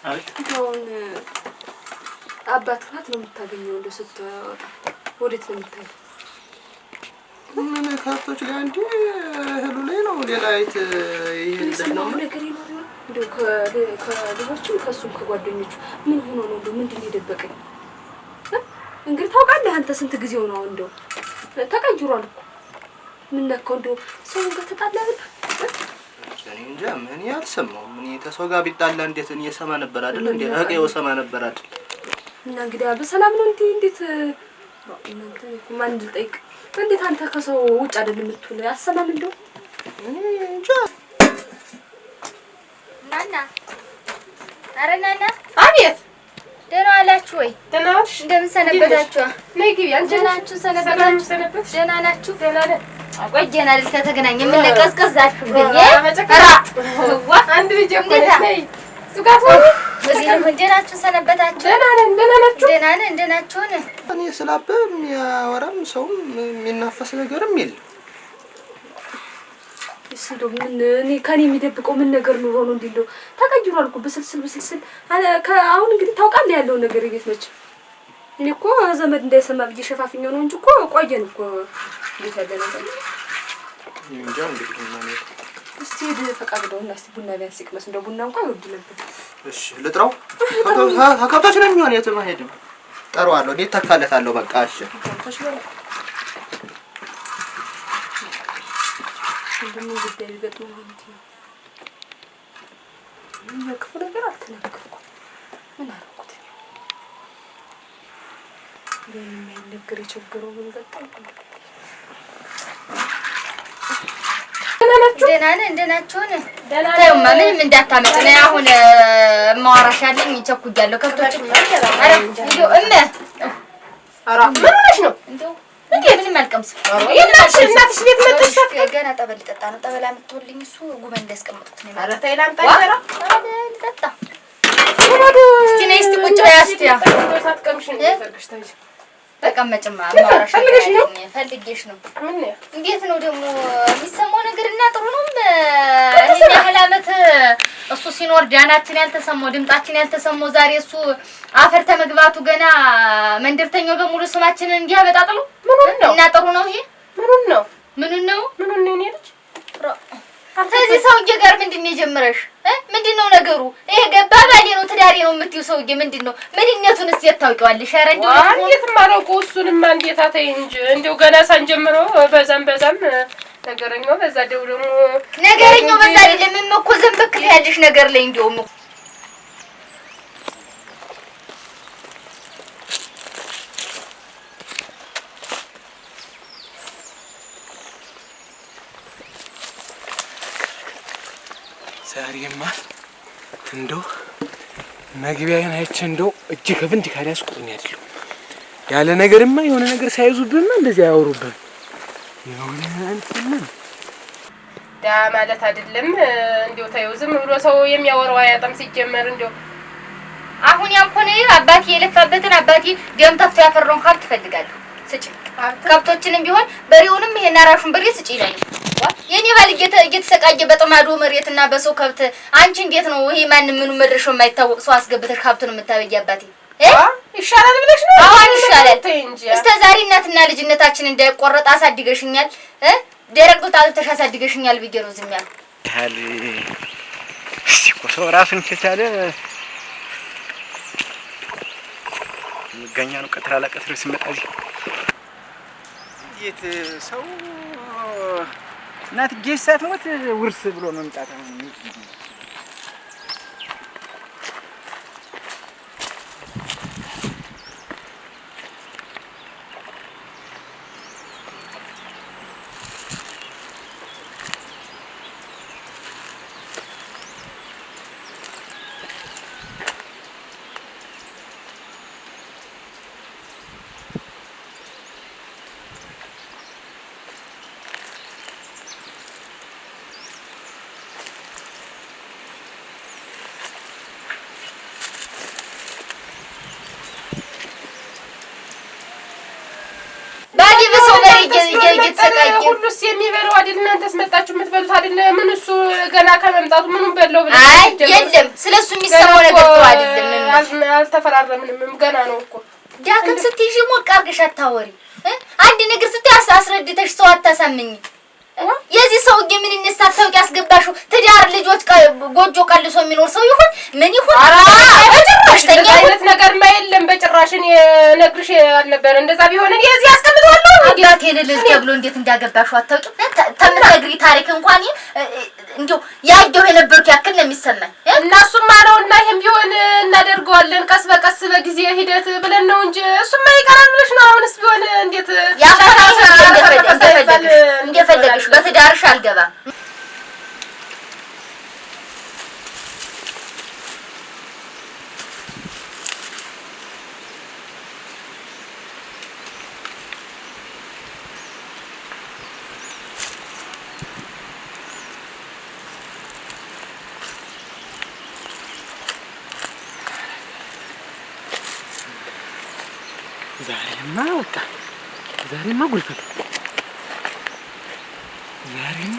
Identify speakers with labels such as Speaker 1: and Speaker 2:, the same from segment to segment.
Speaker 1: አቤት።
Speaker 2: አሁን አባት ናት ነው የምታገኘው? እንደው ስትወጣ ወዴት ነው የምታየው?
Speaker 1: ምን ከብቶች ላይ እንጂ እህሉ ላይ ነው። ሌላ የት ይሄን
Speaker 2: የሰማኸው ነገር ይኖር ይሆን? እንደው ከልጆችም ከእሱም ከጓደኞቹ ምን ሆኖ ነው? እንደው ምንድን ነው የደበቀኝ? እንግዲህ ታውቃለህ አንተ ስንት ጊዜው ነው እንደው ተቀይሯል እኮ። ምን ነካው? እንደው ሰው ጋር ተጣላ ብለህ?
Speaker 1: እኔ እንጃ እኔ አልሰማሁም። እኔ ተሰው ጋር ቢጣላ እንዴት እኔ እሰማ ነበር አይደል? እንዴ እህቄው እሰማ ነበር አይደል?
Speaker 2: እና እንግዲህ በሰላም ነው እንዴ? እንዴት እናንተ ማን ልጠይቅ? እንዴት አንተ ከሰው ውጭ አይደለም የምትውለው? አሰማም እንደው
Speaker 1: እኔ እንጃ።
Speaker 3: ናና፣ ኧረ ናና።
Speaker 4: አቤት።
Speaker 3: ደህና ዋላችሁ ወይ?
Speaker 4: ደህና ዋልሽ?
Speaker 3: እንደምን ሰነበታችሁ?
Speaker 4: ነይ ግቢ። አንቺ
Speaker 3: ደህና ናችሁ? ሰነበታችሁ?
Speaker 4: ሰነበትሽ?
Speaker 3: ደህና ናችሁ?
Speaker 4: ደህና ነን።
Speaker 3: ቆየን አይደል ከተገናኘን። ምን ቀዝቀዝ አልሽብኝ?
Speaker 4: አንድ ልጅ እኮ ነች። ነይ እሱ ጋር ትሆኚ።
Speaker 3: በዚህ ነው። ደህናችሁ ሰነበታችሁ?
Speaker 4: ደህና ነን። ደህና ናችሁ?
Speaker 3: ደህና ነን። ደህናችሁን?
Speaker 1: እኔ ስላበ የሚያወራም ሰውም የሚናፈስ ነገርም የለም።
Speaker 2: እሱ እንደው ምን እኔ ከኔ የሚደብቀው ምን ነገር ኑሮ ነው? እንዴ እንደው ተቀይሯል እኮ ብስልስል ብስልስል። አሁን እንግዲህ ታውቃለህ ያለውን ነገር የቤት መች እኔ እኮ ዘመድ እንዳይሰማ ብዬ ሸፋፍኛው ነው እንጂ እኮ ቆየን እኮ እንዴት ያለ ነገር
Speaker 1: እንጃ እንግዲህ ማን
Speaker 2: እስቲ ሂድ ፈቃግደውና እስቲ ቡና ቢያንስ ይቅመስ። እንደው ቡና እንኳን ይወድ ነበር።
Speaker 1: እሺ ልጥራው። ከብቶች ነው የሚሆን የትም አይሄድም። ጠራዋለሁ። እኔ እተካለታለሁ። በቃ እሺ።
Speaker 2: ከብቶች በላ እንደምን ጉዳይ ቢገጥመው ማለት ነው። ክፉ ነገር አልተናገርኩም። ምን አደረኩት? የማይነገር የቸገረው ምን ገጠመው?
Speaker 3: ደህና ነን። ደህናችሁን? ተይውማ ምንም እንዳታመጭ ነው አሁን የማወራሽ አለኝ። ቸኩያለሁ። ከብቶች ኧረ እንደው እመ
Speaker 4: ኧረ ምን ሆነሽ ነው?
Speaker 3: እንደው እንዴት ምንም አልቀምስም።
Speaker 4: እናትሽ ቤት መጥተሽ
Speaker 3: ገና ጠበል ልጠጣ ነው። ጠበል አምጥቶልኝ እሱ ጉበን እንዳስቀመጥኩት ነው
Speaker 4: ኧረ
Speaker 3: የመጣው።
Speaker 4: ተይ ላምጣ እንጀራ።
Speaker 3: ኧረ ልጠጣ። እስኪ ነይ እስኪ ቁጭ በይ እስኪ።
Speaker 4: ሳትቀምሺ እንዴት አድርገሽ ተይ።
Speaker 3: ተቀመጭማ የማወራሽ
Speaker 4: ፈልገሽ ነው?
Speaker 3: ፈልጌሽ ነው።
Speaker 4: ምን ነው?
Speaker 3: እንዴት ነው ደግሞ የሚሰማው ነገር? እና ጥሩ ነው። ይሄን ያህል ዓመት እሱ ሲኖር ዳናችን ያልተሰማው ድምጣችን ያልተሰማው ዛሬ እሱ አፈር ተመግባቱ ገና መንደርተኛው በሙሉ ስማችንን እንዲያበጣጥሉ
Speaker 4: ምኑን ነው?
Speaker 3: እና ጥሩ ነው ይሄ?
Speaker 4: ምኑን ነው?
Speaker 3: ምኑን ነው?
Speaker 4: ምኑን ነው የኔ ልጅ?
Speaker 3: ከዚህ ሰውዬ ጋር ምንድን ነው የጀመረሽ? ምንድን ነው ነገሩ? ይሄ ገባ ባሌ ነው ትዳሬ ነው የምትይው ሰውዬ ምንድን ነው? ምንነቱንስ የት ታውቂዋለሽ? ኧረ እንደው
Speaker 4: እንዴትም አላውቀው እሱንማ እንዴት አተይ እንጂ እንደው ገና ሳንጀምረው በዛም በዛም ነገረኛው በዛ ደው ደግሞ
Speaker 3: ነገረኛው በዛ አይደለም እኮ ዘንበክ ያለሽ ነገር ላይ እንደውም
Speaker 5: ዛሬማ እንደው መግቢያዬን አይቼ እንደው እጅ ከፍንጅ ካልያዝኩኝ አይደለም ያለ ነገርማ የሆነ ነገር ሳይዙብንማ እንደዚህ አያወሩብን። የሆነ እንትን
Speaker 4: ዳ ማለት አይደለም እንደው ተይው፣ ዝም ብሎ ሰው የሚያወራው አያጣም። ሲጀመር እንደው
Speaker 3: አሁን ያም ሆነ ይህ አባቴ የለፋበትን አባቴ ደም ተፍቶ ያፈራውን ሀብት እፈልጋለሁ። ስጭ ከብቶችንም ቢሆን በሬውንም ይሄን አራሹን በሬ ስጭ ይለኝ። የኔ ባል እየተሰቃየ በጥማዶ መሬትና በሰው ከብት አንቺ እንዴት ነው ይሄ ማንም ምኑ መድረሻው የማይታወቅ ሰው አስገብተሽ ሀብቱን የምታበይ አባቴ?
Speaker 4: ይሻላል ብለሽ ነው?
Speaker 3: አሁን ይሻላል።
Speaker 4: ተይ እንጂ
Speaker 3: እስከ ዛሬ እናትና ልጅነታችን እንዳይቆረጥ አሳድገሽኛል። ደረቅ ጡት አጥብተሽ አሳድገሽኛል ብዬ ነው ዝም ያልኩት።
Speaker 6: ያህል እስቲ እኮ ሰው ራሱን ከቻለ መጋኛ ነው። ቀትር አላቀትር ሲመጣ እዚህ
Speaker 7: እንዴት ሰው እናት ጌሽ ሳትሞት ውርስ ብሎ መምጣት አሁን
Speaker 4: ሁሉስ የሚበላው አይደል? እናንተስ መጣችሁ የምትበሉት አይደል? ምን እሱ ገና ከመምጣቱ ምኑን በላው ብለሽ
Speaker 3: አይ የለም፣ ስለሱ የሚሰማው ነገር ጥሩ አይደለም።
Speaker 4: አልተፈራረምንም ገና ነው እኮ
Speaker 3: ዳግም ስትይዢ ሞቅ አድርገሽ አታወሪ። አንድ ነገር ስትይ አስረድተሽ ሰው አታሳምኝ። የዚህ ሰውዬ ምንነት ሳታውቂ ያስገባሽው ትዳር ልጆች ጎጆ ቀልሶ የሚኖር ሰው ይሁን ምን ይሁን
Speaker 4: በጭራሽ እንደዛ አይነት ነገርማ የለም። በጭራሽ እኔ እነግርሽ አልነበረ። እንደዛ ቢሆን እኔ እዚህ አስቀምጠዋለሁ።
Speaker 3: አባቴ ልልህ ተብሎ እንዴት እንዳገባሽው አታውቂም። ተምትነግሪ ታሪክ እንኳን እንደው ያየሁ የነበርኩ ያክል ነው የሚሰማኝ።
Speaker 4: እና እሱማ ነው እና ይሄም ቢሆን እናደርገዋለን ቀስ በቀስ በጊዜ ሂደት ብለን ነው እንጂ እሱማ ይቀራል ብለሽ ነው። አሁንስ ቢሆን እንዴት
Speaker 3: እንደፈለግሽ በትዳርሽ አልገባም።
Speaker 5: ዛሬማ በቃ ዛሬማ ጉልፈት ዛሬማ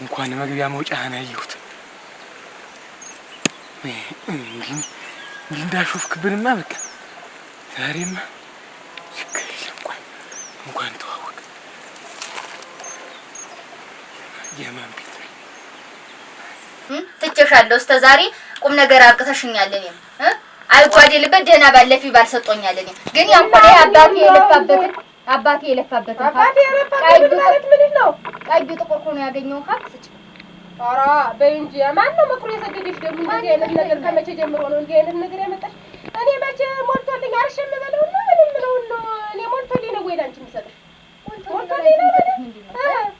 Speaker 5: እንኳን መግቢያ መውጫህን አየሁት። እንዲህ እንዳሾፍክብንማ በቃ ዛሬማ ችግር የለም። እንኳን ተዋወቅ። የማን ቤት ነው?
Speaker 3: ትቼሻለሁ። እስከ ዛሬ ቁም ነገር አብቅተሽኛል። እኔም አይጓደልበት ደህና ባለፊ ባልሰጦኛል። እኔም ግን ያም ሆነ አባቴ የለፋበትን አባቴ የለፋበትን
Speaker 4: ማለት ምንድን ነው?
Speaker 3: ቀዩ ጥቁር ሆኖ ያገኘውን ሀብት ስጭ።
Speaker 4: ኧረ በይ እንጂ ማን ነው መክሮ የሰደደሽ ደግሞ? እንደዚህ አይነት ነገር ከመቼ ጀምሮ ነው እንዲህ አይነት ነገር ያመጣሽ? እኔ መቼ ሞልቶልኝ አርሼ የምበለው ነው ምን የምለውን ነው? እኔ ሞልቶልኝ ነው ወይ ለአንቺ የምሰጥሽ? ሞልቶልኝ ነው አይደል?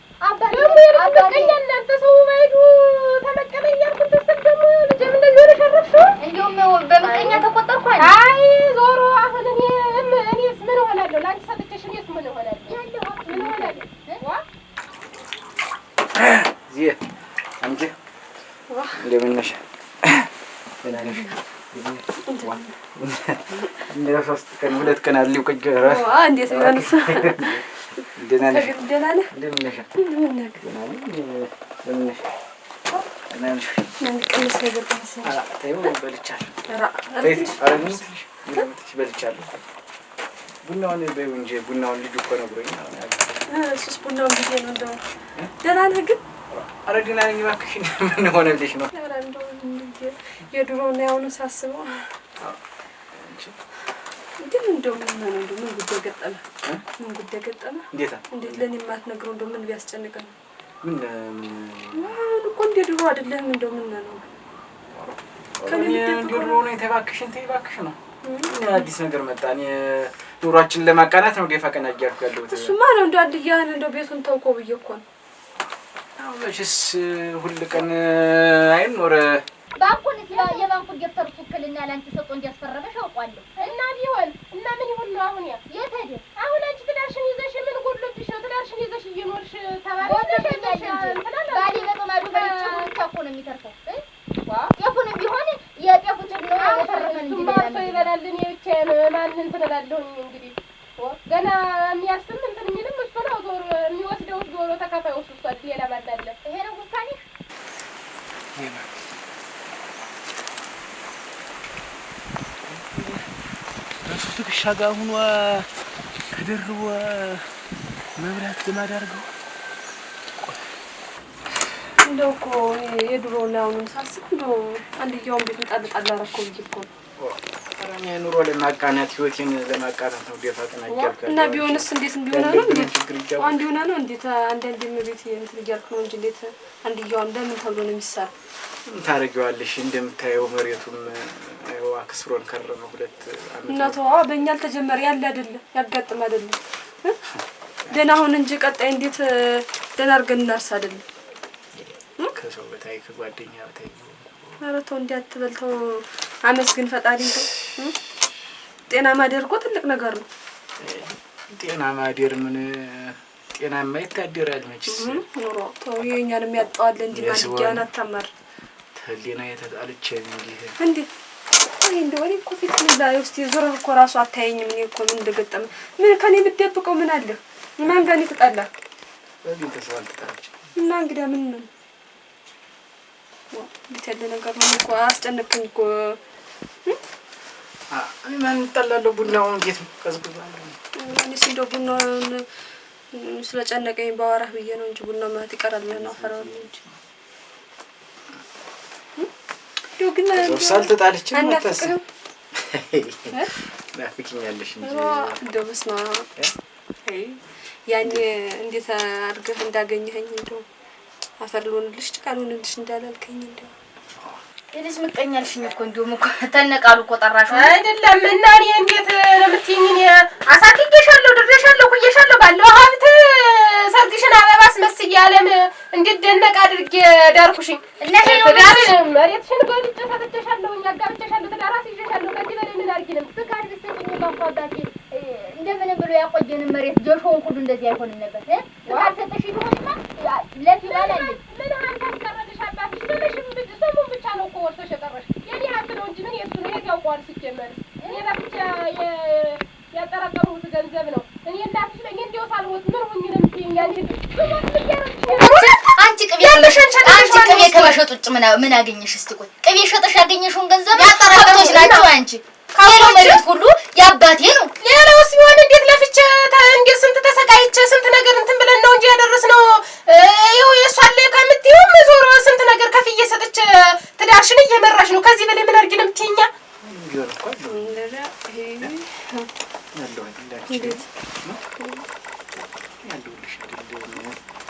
Speaker 4: ደግሞ የልጅ ምቀኛ እናንተ ሰው ባይዱ ተመቀመኝ ያልኩት ስል ደግሞ ልጄም እንደዚህ ሆነሽ አረፍሽው።
Speaker 3: እንዲሁም በምቀኛ ተቆጠርኩ አይደል?
Speaker 4: አይ ዞሮ አሁን እኔ እኔስ ምን እሆናለሁ? ለአንቺ ሰጥቼሽ እኔስ ምን እሆናለሁ? ምን እሆናለሁ? ዋ
Speaker 7: እዚህ አንቺ እንደምን ነሽ? ደህና ነሽ? እንደው 3 ቀን 2 ቀን አለው ቆይ
Speaker 2: ዋ እንዴት ነው ያሉት?
Speaker 7: ደህና ነሽ?
Speaker 2: ደህና ነህ?
Speaker 7: እንደምን ነሽ?
Speaker 2: እንደምን ነህ?
Speaker 7: ደህና ነኝ። እንደምን ነሽ? ደህና ነሽ?
Speaker 2: ምን ቅምስ ነገር ቀምሰሽ?
Speaker 7: ኧረ ተይው በልቻለሁ።
Speaker 2: ኧረ
Speaker 7: ኧረ ምን ትንሽ በልቻለሁ። ቡናውን በይው እንጂ ቡናውን ልጁ እኮ ነግሮኝ
Speaker 2: እሱስ ቡናውን ብዬሽ ነው። እንደው ደህና ነህ ግን?
Speaker 7: ኧረ ደህና ነኝ እባክሽ። ምን ሆነልሽ ነው?
Speaker 2: ኧረ እንደው የድሮውና የአሁኑን ሳስበው ግን እንደው ምን ሆነ? እንደው ምን ጉዳይ ገጠመ? ምን ጉዳይ ገጠመ?
Speaker 7: እንዴት
Speaker 2: እንዴት ለእኔ የማትነግረው እንደው ምን ቢያስጨንቅህ ነው?
Speaker 7: ምን
Speaker 2: አሁን እኮ እንደ ድሮ አይደለህም። እንደው ምን ነው
Speaker 7: ከእኔ እንደ ድሮ ነው የተባክሽ እንትን እባክሽ ነው። ምን አዲስ ነገር መጣ? እኔ ኑሯችንን ለማቃናት ነው ደፋ ቀና እያልኩ ያለሁት።
Speaker 2: እሱማ ነው እንደው አንድያህን እንደው ቤቱን ተውኮ ብዬሽ እኮ ነው።
Speaker 7: አሁን መቼስ ሁል ቀን አይኖር።
Speaker 3: ባንኩን የባንኩን ደብተር ውክልና ለአንቺ ሰጥቶ እንዲያስፈረመሽ አውቋለሁ።
Speaker 4: እና ቢሆን እና ምን ይሁን ነው አሁን? ያ
Speaker 3: የት ሄደ?
Speaker 4: አሁን አንቺ ትዳርሽን ይዘሽ ምን ጎድሎብሽ ነው? ትዳርሽን ይዘሽ እየኖርሽ ተባለሽ
Speaker 3: ባሌ በጥማዱ በልቼ ብቻ እኮ ነው የሚተርፈው። ጤፉንም ቢሆን የጤፉ ጭድ ነው የተረፈን እንጂ
Speaker 4: እሱማ እርሶ ይበላል፣ እኔ ብቻዬን ማን እንትን እላለሁኝ። እንግዲህ ገና የሚያርስም እንትን የሚልም እሱ ነው። ዞሮ የሚወስደው ዞሮ ተካፋዩ እሱ አይደል? ሌላ ማን አለ?
Speaker 3: ይሄ ነው ውሳኔሽ?
Speaker 5: በሱ ትከሻ ጋር ሆኖ ተደርቦ መብራት ልማድ አድርገው
Speaker 2: እንደው እኮ የድሮውና የአሁኑን ሳስብ እንደው አንድያውን ቤቱን ጣል ጣል አደረከው ብዬሽ እኮ ነው።
Speaker 7: ኧረ እኔ ኑሮ ለማቃናት ህይወቴን ለማቃናት ነው ደፋ ቀና እያልኩ
Speaker 2: እና ቢሆንስ እንዴት እንዲሆነ ነው? እንዴት አንድ ሆነ ነው? እንዴት አንዳንዴም ቤት እንትን እያልኩ ነው እንጂ እንዴት አንድያውን ለምን ተብሎ ነው የሚሰራው?
Speaker 7: ምን ታደርጊዋለሽ? እንደምታየው መሬቱም ይኸው አክስሮን ከረመ 2 ዓመት።
Speaker 2: እና ተዋ በእኛ አልተጀመረ ያለ አይደለም ያጋጥም አይደለም። ደህና አሁን እንጂ ቀጣይ እንዴት ደህና አድርገን እናርስ አይደለም።
Speaker 7: ከሰው በታይ ከጓደኛ በታይ።
Speaker 2: ኧረ ተው እንዲህ አትበል ተው፣ አመስግን ፈጣሪ። ተው ጤና ማደር እኮ ትልቅ ነገር ነው።
Speaker 7: ጤና ማደር ምን ጤናማ ይታደራል መችስ።
Speaker 2: ኑሮ ተው የእኛንም ያጣዋል እንዲህ ማድጊያን አታማር።
Speaker 7: ከህሊና የተጣልቼ እንዲህ
Speaker 2: እንዴት አይ እንደው እኔ እኮ ፊት ምን ላይ ውስጥ የዞረህ እኮ ራሱ አታየኝም። እኔ እኮ ምን እንደገጠመ ምን ከኔ የምትደብቀው ምን አለ? ማን ጋር ነው የተጣላህ?
Speaker 7: በዚህ ተሰው አልተጣላችም።
Speaker 2: እና እንግዲህ ምን ነው እንዴት ያለ ነገር ነው እኮ አስጨነቅከኝ እኮ።
Speaker 7: እኔ ማን እጣላለሁ? ቡናውን እንዴት ቀዝቅዟል።
Speaker 2: እኔስ እንደው ቡናውን ስለጨነቀኝ ባወራህ ብዬ ነው እንጂ ቡናው ማለት ይቀራል ብለህ ነው አፈራዋለሁ እንጂ እንደው ግን
Speaker 7: ሳልተጣልችም
Speaker 2: አናፍቅህም?
Speaker 7: ናፍቂኛለሽ እንጂ
Speaker 2: እንደው በስመ አብ ያኔ እንዴት አድርገህ እንዳገኘኸኝ እንደው አፈር ልሆንልሽ ጭቃ ልሆንልሽ እንዳላልከኝ እንደው
Speaker 3: የልጅ ምቀኛ አልሽኝ እኮ እንደውም እኮ ተነቃሉ እኮ ጠራሽው
Speaker 4: አይደለም። እና እኔ እንዴት ነው የምትይኝ? እኔ አሳድጌሻለሁ፣ ድሬሻለሁ፣ ኩዬሻለሁ ባለው ሀብት ሰርግሽን አበባ አስመስዬ ዓለም እንዲደነቅ አድርጌ ዳርኩሽኝ።
Speaker 3: እና ይሄ ነው
Speaker 4: ትዳር መሬትሽን ገልጬ ሰጥቼሻለሁ፣ አጋብቼሻለሁ፣ ትዳር አስይዤሻለሁ። ከዚህ በላይ ምን አድርጊ ነው?
Speaker 3: ፍቃድ ብትሰጪኝ እኮ አባቴ እንደምንም ብሎ ያቆየንን መሬት ጆሾውን ሁሉ እንደዚህ አይሆንም ነበር። ፍቃድ ሰጠሽ ቢሆንማ ለፊ ባል አለኝ።
Speaker 4: ምን ሀብት አስቀረልሽ አባትሽ? ስሙን ብቻ ነው እኮ ወርሶሽ የቀረሽ። የኔ ሀብት ነው እንጂ ምን የእሱ ነው? የት ያውቀዋል? ሲጀመር እኔ ለብቻ ያጠራቀምኩት ገንዘብ ነው። እኔ እናትሽ ነኝ። እንደው ሳልሞት ምን ሁኚ ነው የምትይኝ አንቺ? ብሞት
Speaker 3: አንቺ ቅቤ አንቺ ቅቤ ከመሸጥ ውጭ ምን አገኘሽ? እስቲ ቆይ ቅቤ ሸጠሽ ያገኘሽውን ገንዘብ ከብቶች ናቸው። አንቺ ሌላው መሬት ሁሉ የአባቴ ነው።
Speaker 4: ሌላውስ ቢሆን እንዴት ለፍቼ እንዴት ስንት ተሰቃይቼ ስንት ነገር እንትን ብለን ነው እንጂ ያደረስነው። ይኸው የእሷ አለ ከምትይውም ዞሮ ስንት ነገር ከፍዬ ሰጥቼ ትዳርሽን እየመራሽ ነው። ከዚህ በላይ ምን አድርጊ ነው የምትይኛ?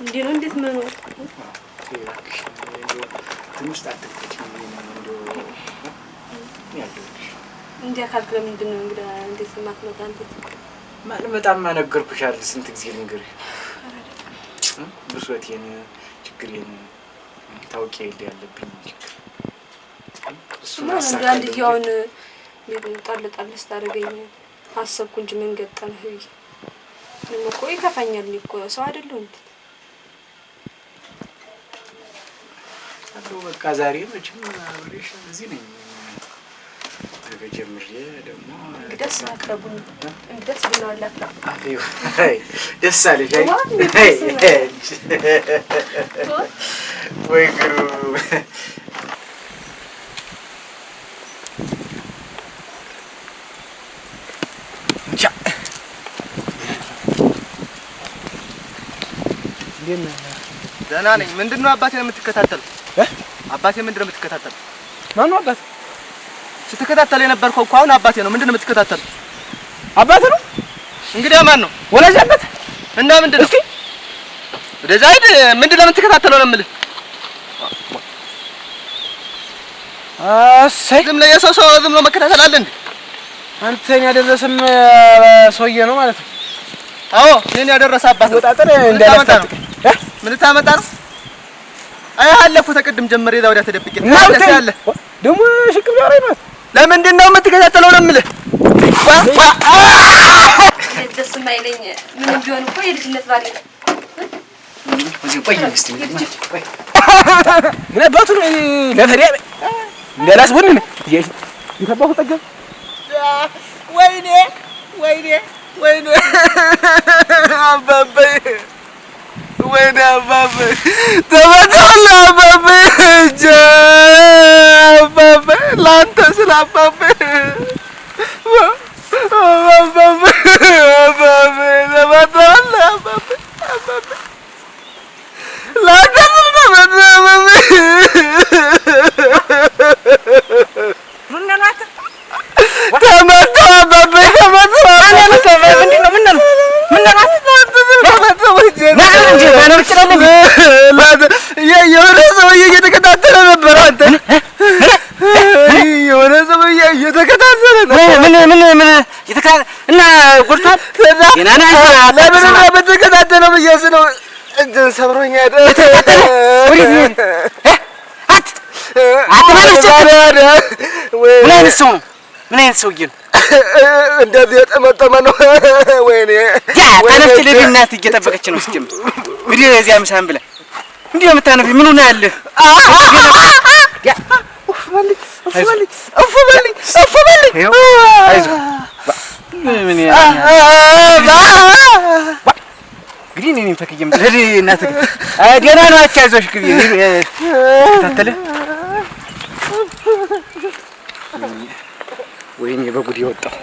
Speaker 2: እንዴት ነው እንዴት መኖር እንዲያ ካልክ ለምንድን ነው እንግዲህ እንዴት የማትመጣ? እንዴት
Speaker 7: ማልመጣማ ነገርኩሽ አይደል? ስንት ጊዜ ልንገርሽ? ብሶቴን ችግሬን ታውቂ የለ ያለብኝ ችግር
Speaker 2: እሱማ አንድ ያውን ጣል ጣል ስታደርገኝ አሰብኩ እንጂ ምን ገጠመህ ብዬ። እኔም እኮ ይከፋኛል። እኔ እኮ ሰው አይደለሁ እንዴ?
Speaker 7: አለው በቃ ዛሬ መቼም አብሬሽ እዚህ ነኝ። ነገ ጀምሬ ደግሞ
Speaker 2: እንግዲያስ ላፍላ ቡና እንግዲያስ ቡናውን ላፍላ።
Speaker 7: ደስ አለሽ? አይ ወይ ግሩም።
Speaker 1: ደህና ነኝ። ምንድን ነው አባቴን የምትከታተለው? አባቴ ምንድን ነው የምትከታተለው?
Speaker 5: ማነው አባቴ?
Speaker 1: ስትከታተል የነበርከው እኮ አሁን አባቴ ነው። ምንድን ነው የምትከታተለው?
Speaker 5: አባቴ ነው።
Speaker 1: እንግዲያ ማን ነው?
Speaker 5: ወላጅ አባት
Speaker 1: እና ምንድን ነው? እስኪ ወደዛ ሂድ። ምንድን ነው የምትከታተለው ነው የምልህ።
Speaker 5: እሰይ
Speaker 1: ዝም ብለህ የሰው ሰው ዝም ብሎ መከታተል አለ እንዴ?
Speaker 5: አንተን ያደረሰም ሰውዬ ነው ማለት ነው።
Speaker 1: አዎ እኔን ያደረሰ አባት ነው።
Speaker 5: ወጣጠር እንዳላስታጥቅ
Speaker 1: ምን ልታመጣ ነው? አይ አለ እኮ ተቅድም ጀምሬ እዛ ወዲያ ተደብቄ አለ
Speaker 5: ደግሞ ሽቅብ ያወራኝ ማለት
Speaker 1: ለምንድን ነው የምትከታተለው ነው የምልህ።
Speaker 2: ደስ የማይለኝ ምንም ቢሆን እኮ የልጅነት ባሌ ነው።
Speaker 7: ቆይ እስኪ ቆይ
Speaker 5: ምን አባቱ ነው ለፈሪያ እንዳላስቦንን የታባሁ ጠገብ።
Speaker 1: ወይኔ ወይኔ ወይኔ አባቤ ወይኔ አባቤ ተመታለ አባቤ እጄ አባቤ ለአንተ ስለ አባቤ አባቤ አባቤ ተመታለ አባቤ አባቤ ለአንተ ስለ ተመታ አባቤ ተመታ አባቤ ተመታ። የሆነ ሰውዬ እየተከታተለ ነበር። አንተ የሆነ ሰውዬ እየተከታተለ ነበር።
Speaker 5: ምን ምን ምን እና ጎድቷል?
Speaker 1: ለምን ነው የምትከታተለው ብዬሽ ስለው እጄን ሰብሮኛል።
Speaker 5: ምን አይነት ሰው ነው? ምን አይነት ሰውዬ ነው?
Speaker 1: እንደዚህ የጠመጠመ ነው። ወይኔ
Speaker 5: ያ ተነፍቼ ለቤት እናትህ እየጠበቀች ነው። ሲጀምር እንግዲህ እዚያ ምሳህን ብላ እንዲህ ነው የምታነፊ። ምን ሆነህ አለ?
Speaker 1: እፍ በልኝ፣ እፍ በልኝ፣ እፍ በልኝ።
Speaker 6: አይዞህ። ምን እንግዲህ እኔ ተክዬ እናትህ ደህና ነው። አቻ አይዞሽ ግቢ ተከታተለ። ወይኔ በጉድ የወጣው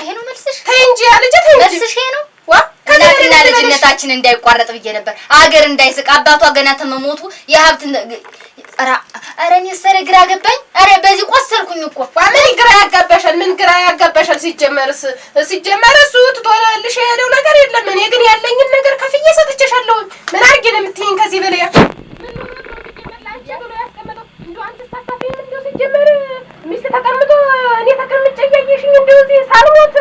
Speaker 3: ይሄ ነው መልስሽ?
Speaker 4: ተይ እንጂ ያ ልጄ ተይ እንጂ
Speaker 3: መልስሽ ይሄ ነው? ዋ እናትና ልጅነታችን እንዳይቋረጥ ብዬ ነበር። አገር እንዳይስቅ አባቷ ገና ተመሞቱ የሀብት ኧረ ኧረ እኔስ ኧረ ግራ ገባኝ። ኧረ በዚህ ቆሰልኩኝ እኮ።
Speaker 4: ዋ ምን ግራ ያጋባሻል? ምን ግራ ያጋባሻል? ሲጀመርስ ሲጀመር እሱ ትቶልሽ የሄደው ነገር የለም። እኔ ግን ያለኝን ነገር ከፍዬ ሰጥቼሻለሁ። ምን አድርጌ ነው የምትይኝ ከዚህ በላይ? ምን ሆኖ ነው ሲጀመር ለአንቺ ብሎ ያስቀመጠው? እንደው አንቺስ አታፍሪም? እንደው ሲጀመር ሚስት ተቀምጦ እኔ ተቀምጬ እያየሽኝ እንደው እዚህ ሳልሞት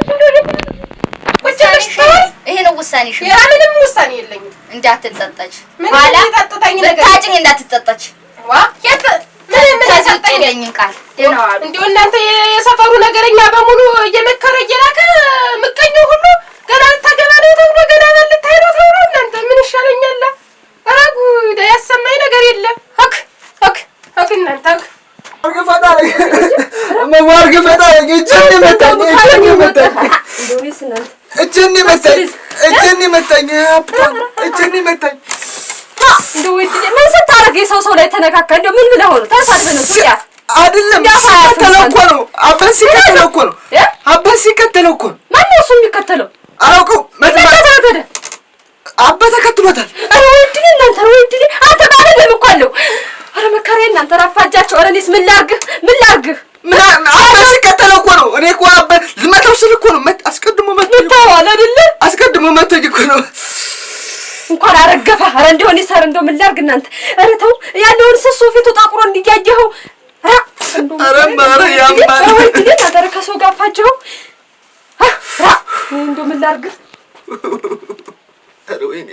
Speaker 4: እንደው ይሄን ቁጭ ብለሽ ተወው።
Speaker 3: ይሄ ነው ውሳኔሽ?
Speaker 4: ሌላ ምንም ውሳኔ የለኝም።
Speaker 3: እንዳትጸጸች
Speaker 4: ምንም
Speaker 3: ኋላ
Speaker 4: የሚጸጥተኝ ነገር
Speaker 3: ብታጭኝ እንዳትጸጸች።
Speaker 4: ዋ የት ምን ምን
Speaker 3: ከዚህ ውጭ
Speaker 4: የሰጠኝ
Speaker 3: የለኝም ቃል። ደህና ዋሉ።
Speaker 4: እንዲሁ እናንተ የሰፈሩ ነገረኛ በሙሉ እየመከረ እየላከ ምቀኛው ሁሉ ገና ልታገባ ነው ተብሎ ገና ልታይ ነው ተብሎ እናንተ ምን ይሻለኛል? ኧረ ጉድ ያሰማኝ ነገር የለም። ሆክ ሆክ ሆክ እናንተ ሆክ
Speaker 2: እንደው እኔስ እናንተ
Speaker 1: እጄን መታኝ፣ እጄን መታኝ፣ እጄን መታኝ።
Speaker 2: እንደው ወይ ምን ስታደርግ የሰው ሰው ላይ ተነካካ? እንደው ምን ብለህ ነው? ተሳስበህ ነው ሲያ
Speaker 1: አይደለም ሲከተለው እኮ ነው። አባት ሲከተለው እኮ ነው። አባት ሲከተለው እኮ ነው።
Speaker 2: ማነው እሱ የሚከተለው?
Speaker 1: አላውቀውም።
Speaker 2: ተከተለው ታዲያ
Speaker 1: አባት ተከትሎታል።
Speaker 2: ኧረ ወይ እድሌ እናንተ፣ ኧረ ወይ እድሌ አንተ ባለለም እኮ አለው። ኧረ መከራዬ እናንተ ራፋጃቸው። ኧረ እኔስ ምን ላድርግህ? ምን ላድርግህ?
Speaker 1: ምን አባት ሲከተለው እኮ ነው። እኔ እኮ አባት ልመታው ስል እኮ ነው። አስቀድሞ መቶኝ
Speaker 2: መታዋል አይደለ?
Speaker 1: አስቀድሞ መቶኝ እኮ ነው።
Speaker 2: እንኳን አረገፈ። ኧረ እንደው እኔስ ኧረ እንደው ምን ላድርግ እናንተ? ኧረ ተው ያለውን ስሱ ፊቱ ጠቁሮ እንዲያየኸው። ኧረ
Speaker 1: ኧረ ያማል።
Speaker 2: ኧረ ወይ እድሌ እናንተ፣ ኧረ ከሰው ጋር አፋጀኸው። ኧረ እኔ እንደው ምን ላድርግህ?
Speaker 1: ኧረ ወይኔ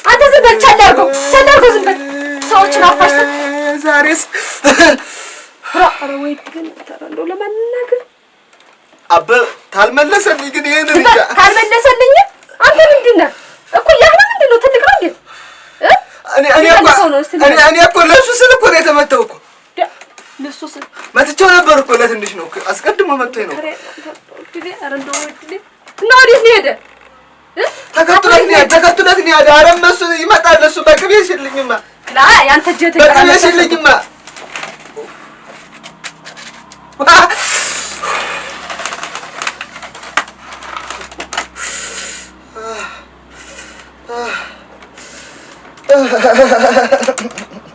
Speaker 2: አንተ ዝም በል፣ ቸል አድርገው፣ ቸል አድርገው፣ ዝም በል። ሰዎችን አፋጅተህ
Speaker 1: ዛሬስ
Speaker 2: ኧረ ወይ እድሌ እናንተ፣ ኧረ እንደው ለማናገር
Speaker 1: አበ ታልመለሰልኝ ግን ይሄንን
Speaker 2: ዝም በል። ካልመለሰልኝ አንተ ምንድን ነህ? እኩያህ ነው ምንድን ነው? ትልቅ ነው እንዴ?
Speaker 1: እኔ እኮ ለእሱ ስል እኮ ነው የተመታው እኮ።
Speaker 2: ለእሱ ስል
Speaker 1: መትቼው ነበር እኮ ለትንሽ ነው እኮ አስቀድሞ መቶኝ ነው።
Speaker 2: ኧረ እንደው ወይ እድሌ እና ወዴት ነው የሄደ?
Speaker 1: ተከትሎት ነው የሄደ፣ ተከትሎት ነው የሄደ። ኧረ እሱ ይመጣል እሱ በቅቤ ሲልኝማ
Speaker 2: ያንተ እጅ
Speaker 1: በቅቤ ሲልኝማ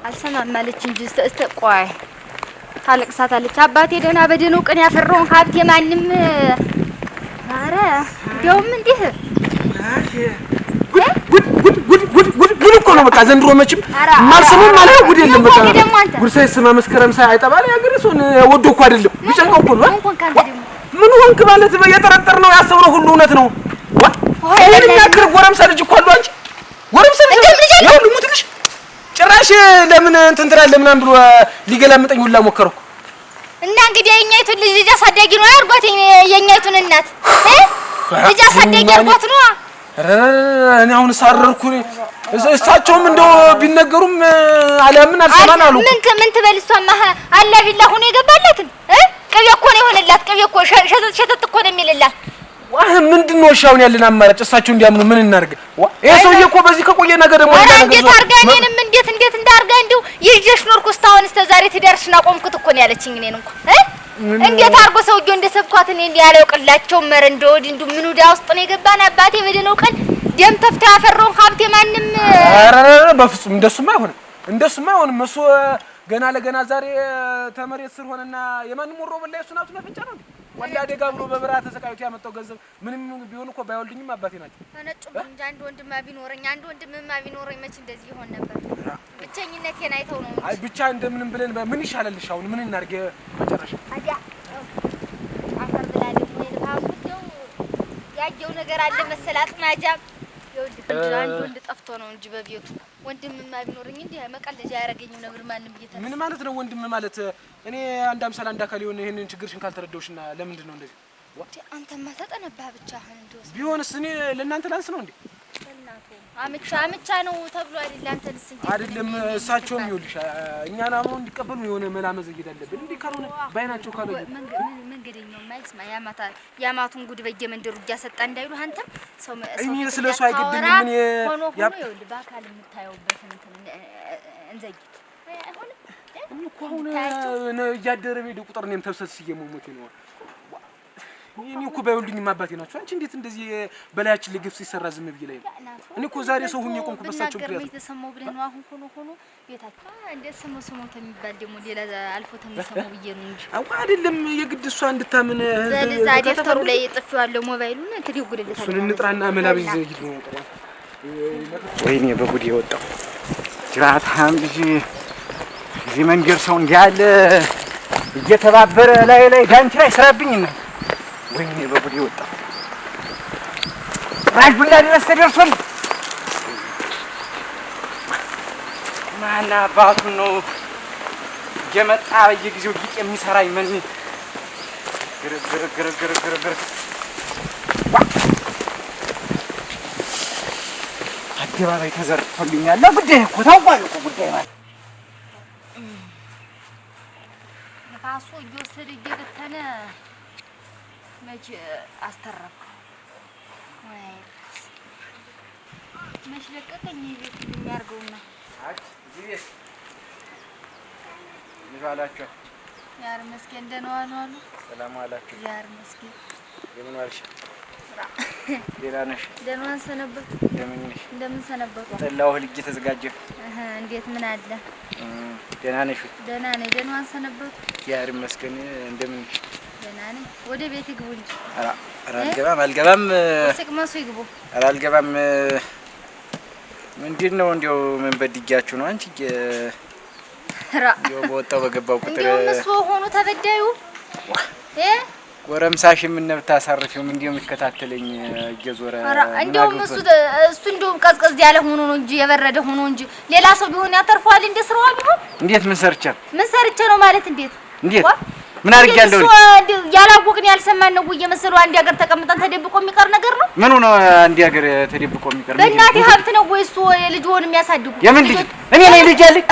Speaker 3: አልሰማም አለች እንጂ እስተ ቆይ ታለቅሳታለች። አባቴ ደህና በደህናው ቀን ያፈራውን ሀብት የማንም ኧረ እንደውም እንዲህ
Speaker 5: ጉድ ጉድ ጉድ ጉድ ጉድ ጉድ እኮ ነው በቃ ዘንድሮ መቼም ማልሰማው ማለት ጉድ የለም። በቃ ጉድ ሳይሰማ መስከረም ሳይ አይጠባ ላይ ሀገር ሰውን ወዶ እኮ አይደለም ቢጨንቀው እኮ ነው። ምን ሆንክ ማለት የጠረጠርነው ያሰብነው ሁሉ እውነት ነው። ዋ ይሄን የሚያክል ጎረምሳ ልጅ እኮ አሉ። አንቺ ጎረምሳ ልጅ ያው ልሙትልሽ ጭራሽ ለምን እንትን ትላለህ ምናምን ብሎ ሊገላምጠኝ ሁላ ሞከረ እኮ።
Speaker 3: እና እንግዲህ የእኛይቱን ልጅ ልጅ አሳዳጊ ነው አድርጓት። የእኛይቱን እናት ልጅ አሳዳጊ አድርጓት ነው።
Speaker 5: እኔ አሁን ሳረርኩ። እሳቸውም እንደው ቢነገሩም አላምን አልሰማን አሉ።
Speaker 3: ምን ትበል እሷማ አላ ቢላ ሆኖ የገባላትን ቅቤ እኮ ነው የሆነላት። ቅቤ እኮ ሸተት ሸተት እኮ ነው የሚልላት።
Speaker 5: ዋህ ምንድን ነው እሺ አሁን ያለን አማራጭ? እሳቸው እንዲያምኑ ምን እናድርግ? ይሄ ሰውዬ እኮ በዚህ ከቆየ ነገ ደግሞ
Speaker 3: ኧረ እንዴት አድርጋ እኔንም እንዴት እንዴት እንዳርጋ እንደው ይዤሽ ኖርኩ እስካሁን እስከ ዛሬ ትዳርሽን አቆምኩት እኮ ነው ያለችኝ። እኔን እንኳን እንዴት አድርጎ ሰውዬው እንደሰብኳት እኔ እንዲህ አላውቅላቸውም። ኧረ እንደው ወዲህ እንደው ምን ዕዳ ውስጥ ነው የገባን። አባቴ በደህናው ቀን ደም ተፍቶ ያፈራውን ሀብቴ ማንም
Speaker 5: ኧረ በፍጹም እንደሱማ አይሆንም፣ እንደሱማ አይሆንም። እሱ ገና ለገና ዛሬ ተመሬት ስር ሆነና የማንም ወሮ በላ የእሱን ሀብት መፈንጫ ነው እንዴ? ወላ አደጋ ብሎ በበረሃ ተሰቃይቶ ያመጣው ገንዘብ ምንም ቢሆን እኮ ባይወልድኝም አባቴ ናቸው።
Speaker 3: ተነጩብኝ እንጂ አንድ ወንድማ ቢኖረኝ አንድ ወንድምማ ቢኖረኝ መች እንደዚህ ይሆን ነበር። ብቸኝነቴን አይተው ነው እንጂ።
Speaker 5: አይ ብቻ እንደምንም ብለን ምን ይሻላልሽ? አሁን ምን እናድርግ? መጨረሻ
Speaker 3: አዲያ አፈር ብላ ደግሞ የልፋቱ እንደው ያየው ነገር አለ መሰል አጥማጃ። ይኸውልህ አንድ ወንድ ጠፍቶ ነው እንጂ በቤቱ ወንድምማ ቢኖረኝ እንዲህ መቀለጃ አያደርገኝም ነበር ማንም እየተነሳ።
Speaker 5: ምን ማለት ነው ወንድም ማለት? እኔ አንድ አምሳል አንድ አካል የሆነ ይሄንን ችግርሽን ካልተረዳሁሽና ለምንድን ነው እንደዚህ?
Speaker 3: አንተማ ተጠነባህ ብቻህን እንደው
Speaker 5: ቢሆንስ እኔ ለእናንተ ላንስ ነው እንዴ?
Speaker 3: አምቻ አምቻ ነው ተብሎ አይደል? አንተንስ እንዴ
Speaker 5: አይደለም። እሳቸውም ይኸውልሽ እኛን አምነው እንዲቀበሉ የሆነ መላ መዘየድ አለብን። እንዲህ ካልሆነ ባይናቸው ካለ
Speaker 3: መንገደኛው ማይስማ ያማቱን ጉድ በየመንደሩ እያሰጣ እንዳይሉ አንተም ሰው
Speaker 5: እኔ ስለሱ አይገድኝም። እኔ
Speaker 3: ሆኖ ሆኖ ይኸውልህ በአካል የምታየውበትን እንትን እንዘይድ አይሆንም።
Speaker 5: እኔ እኮ አሁን እያደረ በሄደ ቁጥር እኔም ተብሰልስዬ መሞቴ ነው። እኔ እኮ ባይወልዱኝም አባቴ ናቸው። አንቺ እንዴት እንደዚህ በላያችን ላይ ግፍ ሲሰራ ዝም ብዬ ላይ ነው? እኔ እኮ ዛሬ ሰው ሁኜ ቆምኩ በሳቸው ምክንያት ነው።
Speaker 3: የተሰማው ብለህ ነው። አሁን ሆኖ ሆኖ ቤታችን እንደ ስሙ ስሙ ተሚባል ደግሞ ሌላ አልፎ ተሚሰማው ብዬ ነው እንጂ
Speaker 5: አዋ አይደለም። የግድ እሷ እንድታምን
Speaker 3: በለዛ ደፍተሩ ላይ ጥፌዋለሁ ሞባይሉን ትደውልለታለህ።
Speaker 5: እሱን እንጥራና መላ ብይዘይድ ነው።
Speaker 6: ወይኔ በጉድ የወጣው ጅራታም ልጅ እዚህ መንገድ ሰው እንዲህ ያለ እየተባበረ ላይ ላይ ዳንኪራ ይሰራብኝና ወይኔ በጉድ የወጣው ራሽ ቡላ ድረስ ተደርሷል። ማን አባቱ ነው እየመጣ በየጊዜው ጌጥ የሚሰራኝ? ምን ግር ግር ግር ግር ግር ግር አደባባይ ተዘርቶልኛል። ጉዳይ እኮ ታውቋል እኮ ጉዳይ ማለት
Speaker 3: ነፋሱ እየወሰደ እየበተነ መቼ አስተረፍኩ? ወይ መች ለቀቀኝ ቤት የሚያርገውና
Speaker 6: እዚህ ቤት እንዴት ዋላችሁ?
Speaker 3: ያር መስገን ደህና ዋሉ አሉ።
Speaker 6: ሰላም ዋላችሁ?
Speaker 3: ያር መስገን።
Speaker 6: እንደምን ዋልሽ? ደህና ነሽ?
Speaker 3: ደህና ሰነበቱ?
Speaker 6: እንደምን ነሽ?
Speaker 3: እንደምን ሰነበቱ?
Speaker 6: ጠላው እህል እየተዘጋጀ
Speaker 3: እንዴት ምን አለ?
Speaker 6: ደህና ነሽ?
Speaker 3: ደህና ነኝ። ደህና ሰነበቱ?
Speaker 6: ያር መስገን። እንደምን ነሽ?
Speaker 3: ደህና ነኝ። ወደ ቤት ይግቡ እንጂ።
Speaker 6: ኧረ አልገባም አልገባም።
Speaker 3: ሲቅመሱ ይግቡ።
Speaker 6: ኧረ አልገባም። ምንድን ነው እንደው ምን በድጊያችሁ ነው አንቺ? እንደው በወጣው በገባው ቁጥር
Speaker 3: እንደውም እሱ ሆኖ ተበዳዩ
Speaker 6: ጎረምሳሽ ምን ነው ብታሳርፊው? ምን እንደው የሚከታተለኝ እየዞረ
Speaker 3: እንደውም እሱ እንደውም ቀዝቀዝ ያለ ሆኖ ነው እንጂ የበረደ ሆኖ እንጂ ሌላ ሰው ቢሆን ያተርፈዋል። እንደ ስራዋ ቢሆን
Speaker 6: እንዴት ምን ሰርቼ
Speaker 3: ምን ሰርቼ ነው ማለት እንዴት
Speaker 6: እንዴት ምን አድርጌያለሁ?
Speaker 3: ያላወቅን ያልሰማን ነው እየመሰለው አንድ ሀገር ተቀምጠን ተደብቆ የሚቀር ነገር ነው።
Speaker 6: ምኑ ነው አንድ ሀገር ተደብቆ የሚቀር?
Speaker 3: በእናቴ ሀብት ነው ወይ እሱ ልጅዎን የሚያሳድጉ?
Speaker 6: የምን ልጅ? እኔ ነኝ ልጅ ያለኝ?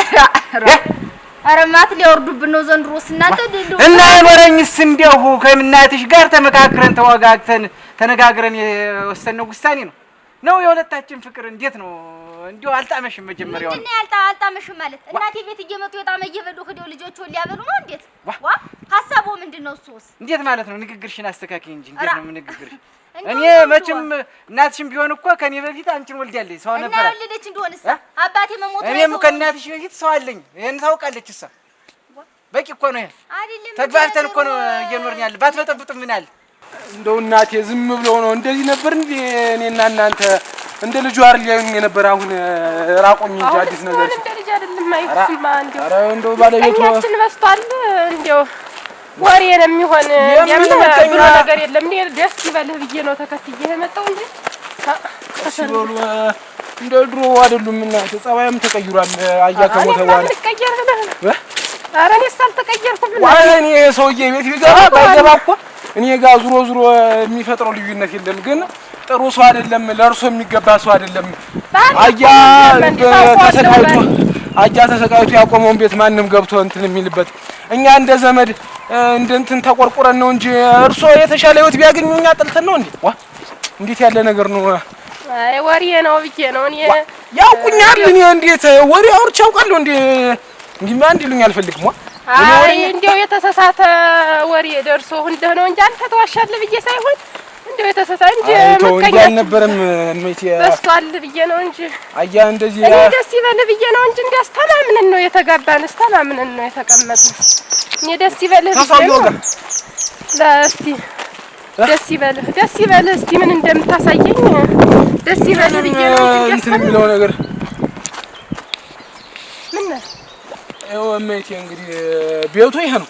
Speaker 3: ኧረ ማት ሊያወርዱብን ነው ዘንድሮስ እናንተ።
Speaker 6: እና የኖረኝስ እንዲያው ከእናትሽ ጋር ተመካክረን ተወጋግተን ተነጋግረን የወሰንነው ውሳኔ ነው ነው የሁለታችን ፍቅር እንዴት ነው? እንዲያው አልጣመሽም። መጀመሪያው
Speaker 3: ነው አልጣመሽም ማለት እናቴ ቤት እየመጡ የጣመ እየበሉ ሄደው ልጆቹን ሊያበሉ ነው። እንዴት ዋ ሐሳቡ ምንድነው? እሱስ
Speaker 6: እንዴት ማለት ነው? ንግግርሽን አስተካክይ እንጂ እንዴት ነው ንግግርሽ? እኔ መቼም እናትሽም ቢሆን እኮ ከኔ በፊት አንቺን ወልዳለች ሰው ነበር።
Speaker 3: እና ወለደች እንደሆነስ አባቴ መሞቱ ነው።
Speaker 6: እኔም ከእናትሽ በፊት ሰው አለኝ። ይሄን ታውቃለች እሷ። በቂ እኮ ነው ይሄ። ተግባብተን እኮ ነው እየኖርን ያለ። ባትበጠብጡ ምን አለ?
Speaker 5: እንደው እናቴ ዝም ብሎ ነው እንደዚህ ነበር እንዴ? እኔና እናንተ እንደ ልጁ አይደል ያዩኝ የነበረ። አሁን ራቆኝ እንጂ አዲስ ነገር
Speaker 4: እንደ ልጅ አይደለም። አይስማ እንደው
Speaker 5: ኧረ እንደው ባለቤቱ
Speaker 4: እኛችን በስቷል። እንደው ወሬ ነው የሚሆን የምን ብሎ ነገር የለም። እኔ ደስ ይበልህ ብዬ ነው ተከትዬ የመጣው እንጂ
Speaker 5: ሲበሉ እንደ ድሮ አይደሉም። እናቴ ጸባይም ተቀይሯል። አያ ከሞተ በኋላ
Speaker 4: ኧረ እኔስ አልተቀየርኩም።
Speaker 5: እኔ ሰውዬ ቤት ቢገባ ባይገባ እኮ እኔ ጋር ዙሮ ዙሮ የሚፈጥረው ልዩነት የለም። ግን ጥሩ ሰው አይደለም፣ ለእርሶ የሚገባ ሰው አይደለም። አያ ተሰቃይቶ አያ ተሰቃይቶ ያቆመውን ቤት ማንም ገብቶ እንትን የሚልበት እኛ እንደ ዘመድ እንደ እንትን ተቆርቁረን ነው እንጂ እርሶ የተሻለ ህይወት ቢያገኙ እኛ ጥልተን ነው እንዴ? ዋ እንዴት ያለ ነገር ነው?
Speaker 4: አይ ወሬ ነው ብዬ ነው እኔ
Speaker 5: ያውቁኛል። እኔ እንዴት ወሬ አውርቼ አውቃለሁ እንዴ? እንዲማ እንዲሉኝ አልፈልግም። ዋ
Speaker 4: አይ እንደው የተሳሳተ ወሬ ደርሶ እንደው ነው እንጂ አንተ ተዋሻለህ ብዬ ሳይሆን እንደው የተሳሳተ እንጂ
Speaker 5: መቀኛ አልነበረም። እሜቴ
Speaker 4: በስቷል ብዬ ነው እንጂ
Speaker 5: አያ እንደዚህ
Speaker 4: እኔ ደስ ይበልህ ብዬ ነው እንጂ እንዲያስተማምነን ነው የተጋባን፣ አስተማምነን ነው የተቀመጥነው። እኔ ደስ ይበልህ ብዬ ነው። ለእስቲ ደስ ይበልህ ደስ ይበልህ እስቲ ምን እንደምታሳየኝ ደስ ይበልህ ብዬ ነው እንጂ
Speaker 5: እንትን የሚለው ነገር
Speaker 4: ምን ነው?
Speaker 5: ይኸው እሜቴ እንግዲህ ቤቱ ይሄ ነው።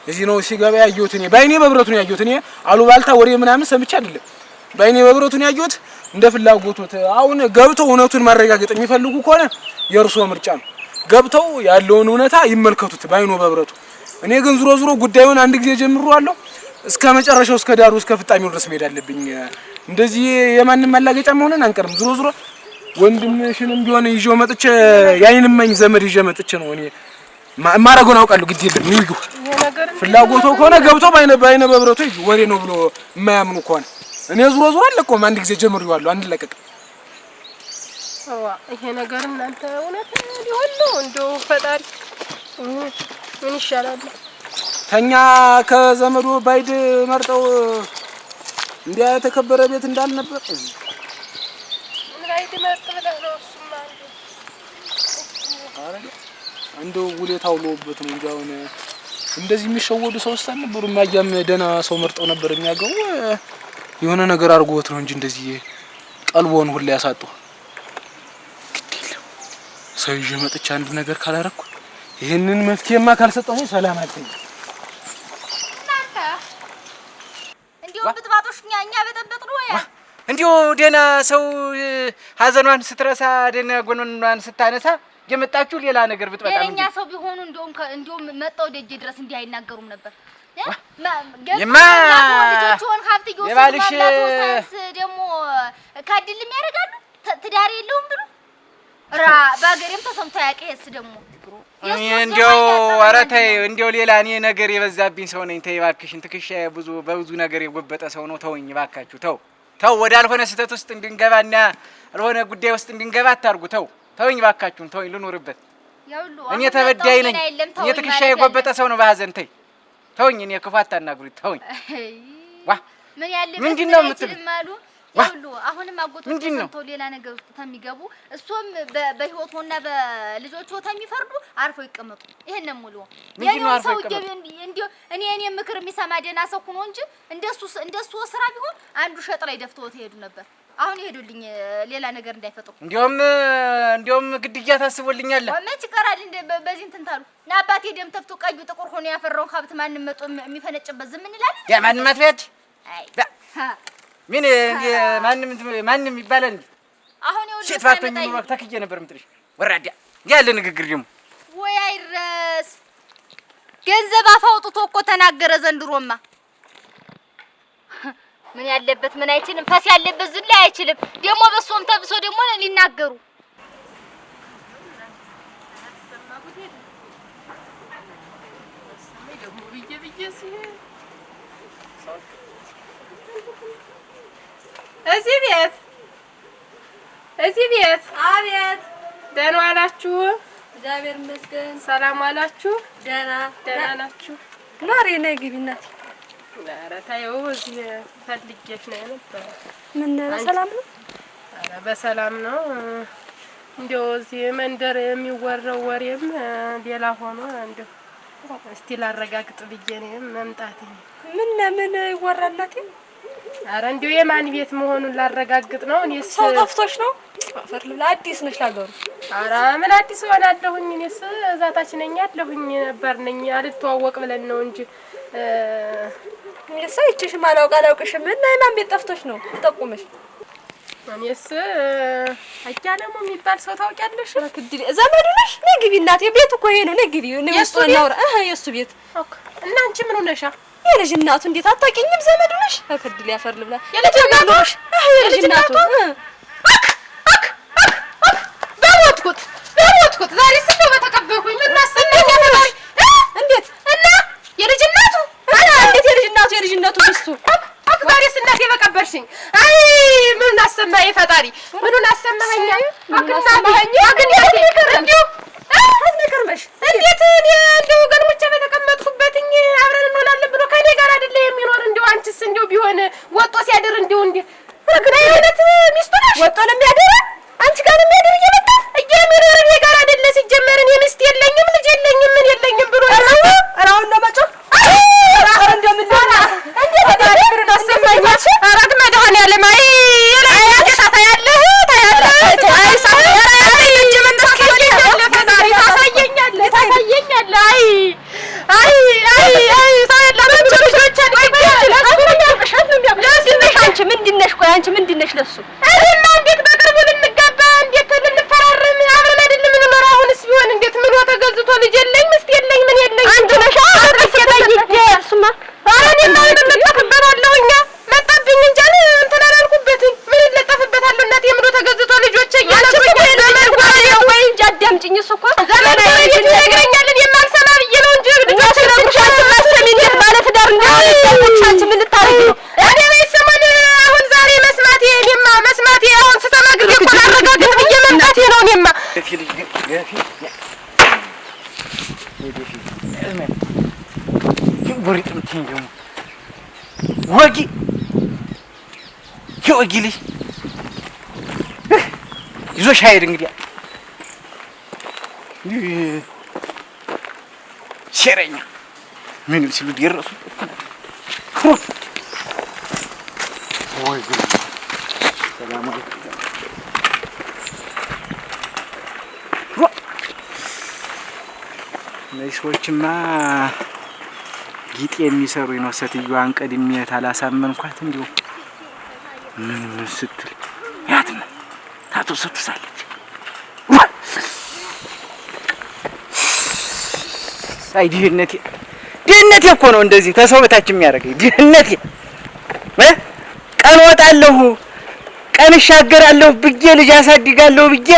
Speaker 5: እዚህ ነው ሲገባ ያየሁት እኔ በአይኔ በብረቱ ነው ያየሁት። እኔ አሉባልታ ወሬ ምናምን ሰምቼ አይደለም፣ በአይኔ በብረቱ ነው ያየሁት። እንደ ፍላጎቶት አሁን ገብተው እውነቱን ማረጋገጥ የሚፈልጉ ከሆነ የእርሶ ምርጫ ነው። ገብተው ያለውን እውነታ ይመልከቱት በአይኖ በብረቱ። እኔ ግን ዙሮ ዙሮ ጉዳዩን አንድ ጊዜ ጀምሬዋለሁ። እስከ መጨረሻው እስከ ዳሩ እስከ ፍጣሜው ድረስ መሄድ አለብኝ። እንደዚህ የማንም ማላገጫ መሆንን አንቀርም። ዞሮ ዞሮ ወንድምሽንም ቢሆን ይዤው መጥቼ ያይን መኝ ዘመድ ይዤ መጥቼ ነው እኔ ማረገውን አውቃለሁ። ግድ የለም ይግቡ። ፍላጎቱ ከሆነ ገብቶ ባይነ ባይነ በብረቱ ወሬ ነው ብሎ የማያምኑ ከሆነ እኔ ዞሮ ዞሮ አለቀውም። አንድ ጊዜ ጀምሬዋለሁ፣ አንለቀቅም።
Speaker 4: ይሄ ነገር እናንተ እውነት ሊሆን ነው? እንደው ፈጣሪ ምን ይሻላል?
Speaker 5: ተኛ ከዘመዱ ባይድ መርጠው እንዲያ የተከበረ ቤት እንዳልነበር
Speaker 4: ምን ባይድ መርጥ ብለህ ነው? እሱማ
Speaker 5: እንደው ውለታው ውሎበት ነው እንጂ አሁን እንደዚህ የሚሸወዱ ሰዎች አልነበሩም። ማያም ደህና ሰው መርጠው ነበር የሚያገቡ። የሆነ ነገር አድርጎት ነው እንጂ እንደዚህ ቀልቦን ሁላ ያሳጡ። ግድ የለም ሰው ይዤ መጥቼ አንድ ነገር ካላረኩ ይሄንን መፍትሄማ ካልሰጠሁ ሰላም አልተኛም።
Speaker 3: እናንተ እንዲሁ ብጥባጦሽ እኛ በጠበጥ ነው ያ
Speaker 6: እንዲሁ ደህና ሰው ሀዘኗን ስትረሳ ደህና ጎኗን ስታነሳ የመጣችሁ ሌላ ነገር ብትበጣም
Speaker 3: የኛ ሰው ቢሆኑ እንደውም መጣው ደጄ ድረስ እንዲህ አይናገሩም ነበር።
Speaker 6: የማ
Speaker 3: ልጆቹን ሀብት እየወሰዱ ማብላቱ ሳያንስ ደግሞ ካድልም ያደርጋሉ። ትዳር የለውም ብሎ ራ በሀገሬም ተሰምቶ አያውቅ። ይሄስ ደግሞ
Speaker 6: እንደው ኧረ ተይ እንደው ሌላ እኔ ነገር የበዛብኝ ሰው ነኝ። ተይ እባክሽን፣ ትከሻዬ ብዙ በብዙ ነገር የጎበጠ ሰው ነው። ተውኝ እባካችሁ፣ ተው ተው። ወዳልሆነ ስህተት ውስጥ እንድንገባና አልሆነ ጉዳይ ውስጥ እንድንገባ አታርጉ። ተው ተውኝ እባካችሁን፣ ተውኝ ልኑርበት። እኔ ተበዳይ ነኝ። እኔ ትከሻዬ የጎበጠ ሰው ነው በሀዘን። ተይ ተውኝ፣ እኔ ክፉ አታናግሩኝ። ተውኝ። ዋ
Speaker 3: ምን ያለ
Speaker 6: ምንድን ነው የምትሉት?
Speaker 3: ሁሉ አሁንም አጎቶች ሰምተው ሌላ ነገር ውስጥ ተሚገቡ እሱም በህይወቶና በልጆቹ ተሚፈርዱ አርፈው ይቀመጡ። ይሄን ነው ሙሉ የኔው ሰው እንዲሁ እኔ ምክር የሚሰማ ደህና ሰው ሆኖ እንጂ እንደሱ ስራ ቢሆን አንዱ ሸጥ ላይ ደፍተው ተሄዱ ነበር። አሁን ይሄዱልኝ ሌላ ነገር እንዳይፈጥሩ።
Speaker 6: እንዲያውም ግድያ ታስቦልኛል።
Speaker 3: መች ይቀራል እንደ በዚህ እንትን ታሉ እና አባቴ ደም ተፍቶ ቀዩ ጥቁር ሆኖ ያፈራውን ሀብት ማንም መጥቶ የሚፈነጭበት ዝም እንላለን?
Speaker 6: ያ ማንም አትበያች። አይ ምን ማንም ማንም ይባላል እንዴ?
Speaker 3: አሁን ይኸውልህ
Speaker 6: ሴት ባትሆኝ ኑሮ ተክዬ ነበር የምጥልሽ። ወራዳ ያለ ንግግር ደግሞ
Speaker 3: ወይ አይረስ ገንዘብ አፍ አውጥቶ እኮ ተናገረ። ዘንድሮማ ምን ያለበት ምን አይችልም፣ ፈስ ያለበት ዝም ላይ አይችልም። ደግሞ በሶም ተብሶ ደግሞ ሊናገሩ
Speaker 4: እዚህ ቤት እዚህ ቤት።
Speaker 2: አቤት።
Speaker 4: ደህና ዋላችሁ?
Speaker 2: እግዚአብሔር ይመስገን።
Speaker 4: ሰላም ዋላችሁ?
Speaker 2: ደህና
Speaker 4: ደህና ናችሁ?
Speaker 2: ኖሪ ነይ ግቢ እናቴ።
Speaker 4: ኧረ ተይው እዚህ ፈልጌሽ ነው የነበረ።
Speaker 2: ምን በሰላም ነው?
Speaker 4: ኧረ በሰላም ነው። እንደው እዚህ መንደር የሚወራው ወሬም ሌላ ሆኖ እንደው እስቲ ላረጋግጥ ብዬ ነው መምጣቴ።
Speaker 2: ምን ምን ይወራል እናቴ?
Speaker 4: ኧረ እንደው የማን ቤት መሆኑን ላረጋግጥ ነው። እኔስ
Speaker 2: ሰው ጠፍቶሽ ነው? አፈር ልብላ። አዲስ ነሽ ላገሩ?
Speaker 4: ኧረ ምን አዲስ እሆናለሁኝ? እኔስ እዛ ታች ነኝ ያለሁኝ ነበር ነኝ አልተዋወቅ ብለን ነው እንጂ
Speaker 2: እኔስ አይቼሽም አላውቅሽም። እና የማን ቤት ጠፍቶሽ ነው ጠቁመሽ?
Speaker 4: እኔስ አያለሙ የሚባል ሰው ታውቂያለሽ?
Speaker 2: ዘመዱ ነሽ? ነይ ግቢ እናቴ። ቤቱ እኮ ይሄ ነው። ነይ ግቢ። የእሱ እናውራ። የእሱ ቤት
Speaker 4: እና አንቺ ምን ሆነሻ?
Speaker 2: የልጅ እናቱ እንዴት አታውቂኝም? ዘመዱ ነሽ? አከድል ያፈር ልብላ።
Speaker 4: የልጅ እናቱ
Speaker 2: የልጅ እናቱ
Speaker 4: አክ አክ አክ አክ በሞትኩት በሞትኩት ዛሬ ስንት በተቀበልኩኝ ምን ማሰናኝ ያፈራሪ
Speaker 2: እንዴት
Speaker 4: እና የልጅ እናቱ
Speaker 2: እንዴት የልጅ እናቱ የልጅ እናቱ ሚስቱ
Speaker 4: አክ አክ ዛሬ ስናቴ በቀበርሽኝ። አይ ምኑን አሰማኸኝ ፈጣሪ፣ ምኑን አሰማኸኝ? አክ እናቴ አክ እናቴ እንዲሁ እንዴት እኔ እንደው ገርሞቼ በተቀመጥኩበትኝ አብረን እንሆናለን ብሎ ከእኔ ጋር አይደለ የሚኖር? እንደው አንቺስ እንደው ቢሆን ወጦ ሲያድር እንደው እንዴት ግን አይነት ሚስቱ ነሽ?
Speaker 2: ወጦ ነው የሚያድር አንቺ ጋር ነው የሚያድር እየመጣ
Speaker 4: የሚኖር እኔ ጋር አይደለ ሲጀመር። እኔ ሚስት የለኝም ልጅ የለኝም ምን የለኝም ብሎ
Speaker 2: አሁን ነው መጮህ። ኧረ እንደው ምን ልሆን
Speaker 4: እንዴት ፈጣሪ ምኑን አሰማኝ? ኧረ መድኃኒዓለም አይ ጌታ ታያለህ ታያለህ አይ ፈጣሪ ታሳየኛለህ ታሳየኛለህ። አይ አይ አይ አይ
Speaker 2: አንቺ ምንድን ነሽ? ቆይ አንቺ ምንድን ነሽ ለሱ?
Speaker 4: እኔማ እንዴት በቅርቡ ልንጋባ እንዴት ልንፈራረም አብረን አይደል የምንኖረው? አሁንስ ቢሆን እንዴት ምሎ ተገዝቶ ልጅ የለኝ ሚስት የለኝ ምን የለኝ
Speaker 2: አንቺ ነሽ። እሱማ
Speaker 4: ኧረ እኔ እኔማ ምን እለጠፍበታለሁ? እኛ መጣብኝ እንጂ እንትን አላልኩበትም። ምን እለጠፍበታለሁ? እናቴ ምሎ ተገዝቶ ልጆቼ እያለቁኝ ዘመድ ጎረቤቱ
Speaker 2: ወይ እንጂ አዳምጪኝ። እሱ እኮ
Speaker 4: ዘመድ ጎረቤቱ ይነግረኛል። እኔ የማልሰማ ብዬ ነው እንጂ ልጆቼ
Speaker 2: ይነግሩሻል። ማሰሚ እንዴት ባለ ትዳር እንደሆነ አንቺ ምን ልታረጊ ነው?
Speaker 4: እኔ ባይሰማን አሁን ዛሬ መስማቴ እኔማ መስማቴ አሁን ስሰማ ጊዜ እኮ ላረጋግጥ ብዬ መምጣቴ ነው። እኔማ
Speaker 6: ወጊ የወጊ ልጅ ይዞሽ አይሄድ እንግዲህ ሴረኛ ምን ሲሉ ደረሱ። ወይ ጉድ! ሰላም አለይኩም። እነዚህ ሰዎችማ ጊጤ የሚሰሩ ነው። ሴትዮዋን ቀድሜ ታላሳመንኳት እንዲሁ ምን ምን ስትል ያትማ ታቶሰቱሳለች። አይ ድህነቴ ድህነቴ እኮ ነው እንደዚህ ተሰው በታች የሚያደርገኝ ድህነቴ። ቀን ወጣለሁ ቀን እሻገራለሁ ብዬ ልጅ አሳድጋለሁ ብዬ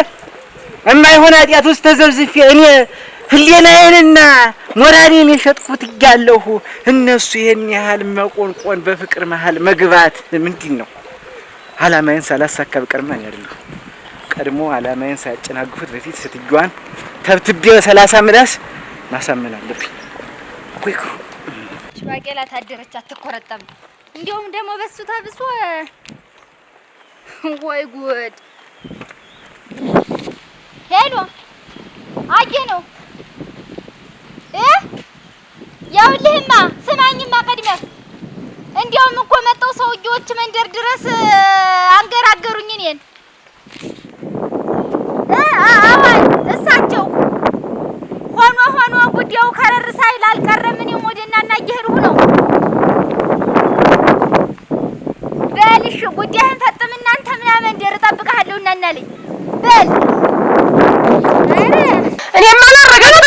Speaker 6: የማይሆን ኃጢአት ውስጥ ተዘብዝፌ እኔ ህሊናዬንና ሞራሌን የሸጥኩት እያለሁ እነሱ ይሄን ያህል መቆንቆን በፍቅር መሀል መግባት ምንድን ነው? አላማዬን ሳላሳካ ብቀርማ እኔ አይደለሁ። ቀድሞ አላማዬን ሳያጨናግፉት በፊት ሴትዮዋን ተብትቤ በ30 ምላስ ማሳመን አለብኝ። ወይ
Speaker 3: ባቄላ ታደረች አትቆረጠም። እንዲያውም ደግሞ በሱ ታብሶ ወይ ጉድ! Hello አየ ነው ያውልህማ፣ ስማኝማ ቀድመህ እንዲያውም እኮ መጣው ሰውዬዎች መንደር ድረስ አንገራገሩኝ እኔን። አሁን እሳቸው ሆኖ ሆኖ ጉዳዩ ከረር ሳይል አልቀረም። እኔም ወደ እናና እየሄድሁ ነው። በል እሺ ጉዳይህን ፈጥም እናንተ ምናምን መንደር እጠብቅሃለሁ። እናናለኝ በል
Speaker 4: እኔማ ላረጋግጥ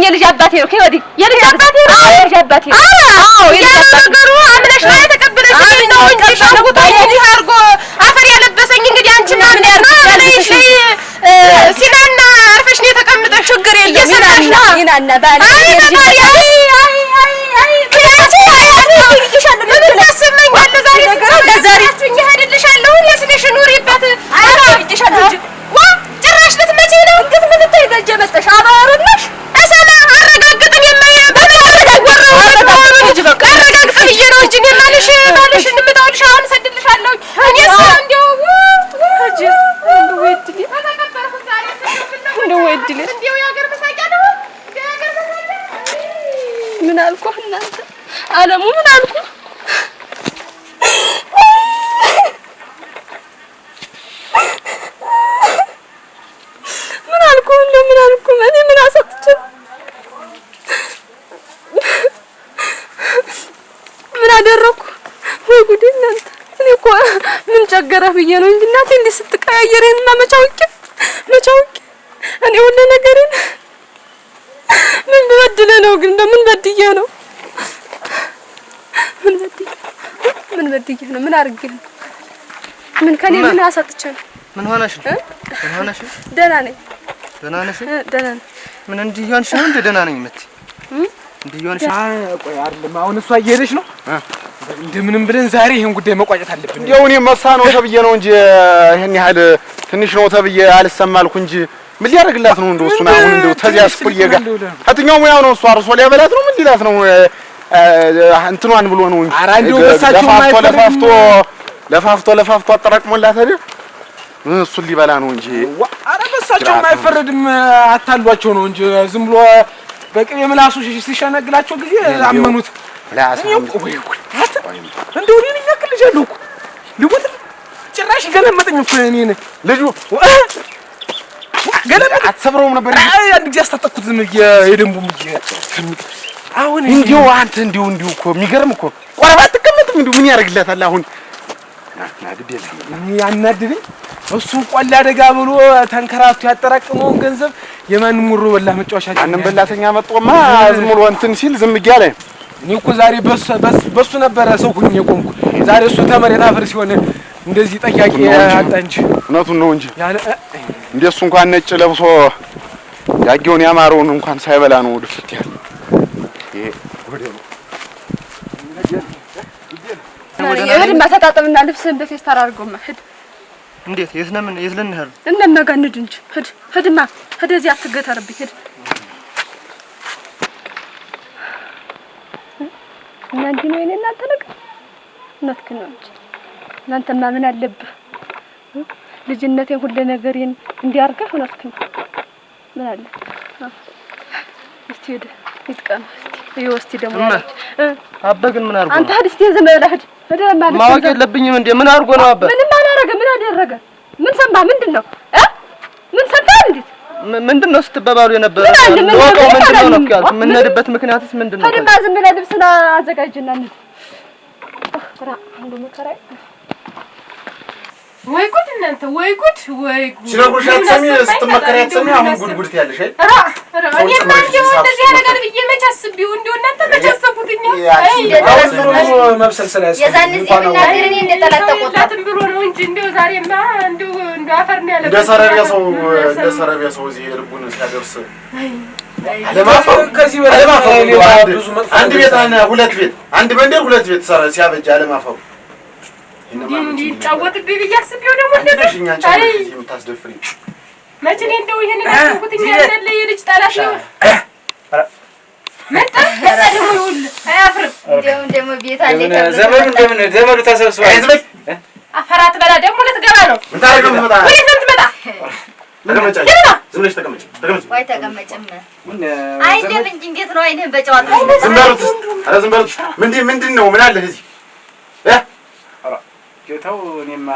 Speaker 2: የልጅ አባቴ ነው። ከወዲህ የልጅ አባቴ ነው። የልጅ አባቴ ነው።
Speaker 4: አዎ ነገሩ አምነሽ ነው የተቀበለሽ ነው እንጂ ሸንጉቶ እንዲህ አድርጎ አፈር ያለበሰኝ እንግዲህ አንቺ ማምነሽ ነው አምነሽ ሲናና አርፈሽ ነው የተቀመጠሽ። ችግር የለም እየሰማሽ ነው።
Speaker 2: ይናና ባል
Speaker 4: አይ ፈጣሪ አይ አይ አይ አይ ምን ታሰማኛለህ ዛሬ? ዛሬ እሄድልሻለሁ የስልሽ ኑሪበት። ዋ ጭራሽ ልትመጪ ነው?
Speaker 2: እንዴት ምን ልታይ ደጀ መጣሽ? አባሩነሽ
Speaker 4: እሰማ አረጋግጥን አረጋግጥ ብዬ ነው እንጂ እኔ ባልሽ ባልሽ እንምጣውልሽ አሁን እሰድልሻለሁ። እኔስ እንደው
Speaker 2: እንደው ወይ እድሌ
Speaker 4: እንደው የሀገር መሳቂያ ነው። የሀገር መሳቂያ
Speaker 2: ምን አልኩህ እናንተ አለሙ ምን አልኩህ? ምን አልኩህ? እንደው ምን አልኩህ? እኔ ምን አሳጥቼ ምን አደረኩ? ወይ ጉዴ እናንተ! እኔ እኮ ምን ቸገረህ ብዬ ነው እንጂ እናቴ እንዲህ ስትቀያየር ይሄንማ መች አውቄ መች አውቄ እኔ ሁሉ ነገሬን ምን በድለህ ነው ግን? እንደው ምን በድዬ ነው? ምን በድዬ ምን በድዬ ነው? ምን አድርጌ ነው? ምን ከኔ ምን አሳጥቼ ነው?
Speaker 1: ምን ሆነሽ ነው? ምን ሆነሽ ነው?
Speaker 2: ደህና ነኝ።
Speaker 1: ደህና ነሽ?
Speaker 2: ደህና ነኝ።
Speaker 1: ምን እንዲህ እየሆንሽ ነው? እንደ ደህና ነኝ የምትይ እንዲህ እየሆንሽ ነው?
Speaker 5: ቆይ አይደለም፣ አሁን እሷ እየሄደች ነው። እንደምንም ብለን ዛሬ ይሄን ጉዳይ መቋጨት አለብን።
Speaker 8: እንደው እኔ መሳ ነው ተብዬ ነው እንጂ ይሄን ያህል ትንሽ ነው ተብዬ አልሰማልኩ እንጂ ምን ሊያደርግላት ነው? እንደው እሱን አሁን እንደው ተዚያ ስኩዬ ጋር ከትኛው ሙያው ነው እሱ አርሶ ሊያበላት ነው? ምን ሊላት ነው? እንትኗን ብሎ ነው እንጂ
Speaker 5: ኧረ እንደው በሳቸው
Speaker 8: ለፋፍቶ ለፋፍቶ ለፋፍቶ አጠራቅሞላት አይደል? እሱን ሊበላ ነው እንጂ።
Speaker 5: ኧረ በሳቸው አይፈረድም። አታሏቸው ነው እንጂ ዝም ብሎ በቅቤ ምላሱ ሲሸነግላቸው ጊዜ አመኑት። እንደው እኔን የሚያክል ልጅ አለው እኮ ልሙት። ጭራሽ ገለመጠኝ እኮ እኔን
Speaker 8: ልጁ
Speaker 5: ገለመጠኝ።
Speaker 8: አትሰብረውም ነበር?
Speaker 5: አንድ ጊዜ አስታጠቅኩት ዝም ብዬ የደንቡም ብዬ አሁን
Speaker 8: እንዲሁ አንተ እንዲሁ እንዲሁ እኮ የሚገርም እኮ ቆረባ አትቀመጥም። እንዲሁ ምን ያደርግላታል አሁን? ና ግድ የለም
Speaker 5: ያናድደኝ። እሱ ቆላ አደጋ ብሎ ተንከራቶ ያጠራቀመውን ገንዘብ የማንም ወሮ በላ መጫወቻ
Speaker 8: ማንም በላተኛ መጥቶማ ዝም ብሎ እንትን ሲል ዝም እያለ
Speaker 5: እኔ እኮ ዛሬ በሱ ነበረ ሰው ሁኜ የቆምኩ። ዛሬ እሱ ተመሬት አፈር ሲሆን እንደዚህ ጠያቂ አጣ እንጂ
Speaker 8: እውነቱን ነው እንጂ እንደሱ እንኳን ነጭ ለብሶ ያጌውን ያማረውን እንኳን ሳይበላ ነው ድፍት ያለ። ይሄ ወደ ነው
Speaker 2: እህድማ ተጣጠብና ልብስህን በፌስታል አድርገውማ ሂድ።
Speaker 1: እንዴት የት ነው ምን የት ልንሄድ?
Speaker 2: እነማ ጋር እንሂድ እንጂ ሂድ ሂድማ ሂድ እዚህ አትገተርብኝ ሂድ። እና እንዲህ ነው የእኔ እናንተ ነገር። እውነትህን ነው እንጂ እናንተማ ምን አለብህ? ልጅነቴን ሁሉ ነገሬን እንዲህ አድርገህ እውነትህን ነው። ምን አለ? እስቲ ሂድ ይጥቀም እስቲ ይኸው እስቲ ደግሞ
Speaker 1: አበ ግን ምን አድርጎ
Speaker 2: አንተ ሂድ እስቲ ዝም ብለህ ሂድ ሂድ ማለት
Speaker 1: ማወቅ የለብኝም እንዴ? ምን አድርጎ ነው አበ?
Speaker 2: ምንም አላደረገ። ምን አደረገ? ምን ሰማህ? ምንድን ነው ምን ሰምተሃል? እንዴት
Speaker 1: ምንድን ነው ስትበባሉ የነበረ? ወቀው ምንድን ነው ነው ያልኩት። የምንሄድበት ምክንያትስ ምንድን ነው?
Speaker 2: ሂድማ ዝም ብለህ ልብስን አዘጋጅና እንሂድ። ራ አንዱ መከራዬ
Speaker 4: ወይ ጉድ እናንተ ወይ ጉድ ወይ ጉድ
Speaker 8: ሲነግሩሽ አትሰሚ፣ ስትመከሪ አትሰሚ። አሁን ጉድ ጉድ ትያለሽ አይደል?
Speaker 4: ራ ራ እኔማ እንደው እንደዚህ ያደርጋል ብዬ መች አስቤው እንደው እናንተ መች አሰቡትኛ?
Speaker 5: መብሰል ስላያስፈልግ
Speaker 3: የዛን ጊዜ ብናገር እኔ እንደ ጠላት ተቆጣሁ
Speaker 4: ብሎ ነው እንጂ እንደው ዛሬማ እንደው እንደው አፈር ነው ያለበት።
Speaker 8: እንደ ሰረቢያ ሰው እዚህ ልቡን ሲያደርስ አለማፈሩ
Speaker 5: ከዚህ በላይ ብዙ መጥፎ
Speaker 8: አንድ ቤት ሁለት ቤት አንድ መንደር ሁለት ቤት ሲያበጅ አለማፈሩ
Speaker 4: እንዲጫወትብኝ ብዬ አስቤው ደግሞ እንደዚህ
Speaker 8: አይ የምታስደፍሪኝ
Speaker 4: መቼ እኔ እንደው ይሄንን አሰብኩትኝ አይደለ? የልጅ ጠላት ነው መጣ መጣ ደግሞ ይኸውልህ አያፍርም።
Speaker 3: እንደውም ደግሞ ቤት አለ
Speaker 6: ዘመዱ እንደምን ዘመዱ ተሰብስቧል።
Speaker 4: አፈር አትበላ ደግሞ ልትገባ ነው።
Speaker 8: ምን ታደርግ ነው የምትመጣ?
Speaker 4: ወዴት ነው የምትመጣ?
Speaker 8: ተቀመጪ፣ ዝም ብለሽ ተቀመጪ፣ ተቀመጪ።
Speaker 3: ወይ ተቀመጭም አይደለም እንጂ እንዴት ነው አይንህን በጨዋታ
Speaker 8: ዝም በሉት። ኧረ ዝም በሉት። ምንድን ነው ምን አለህ እዚህ?
Speaker 6: ጌታው እኔማ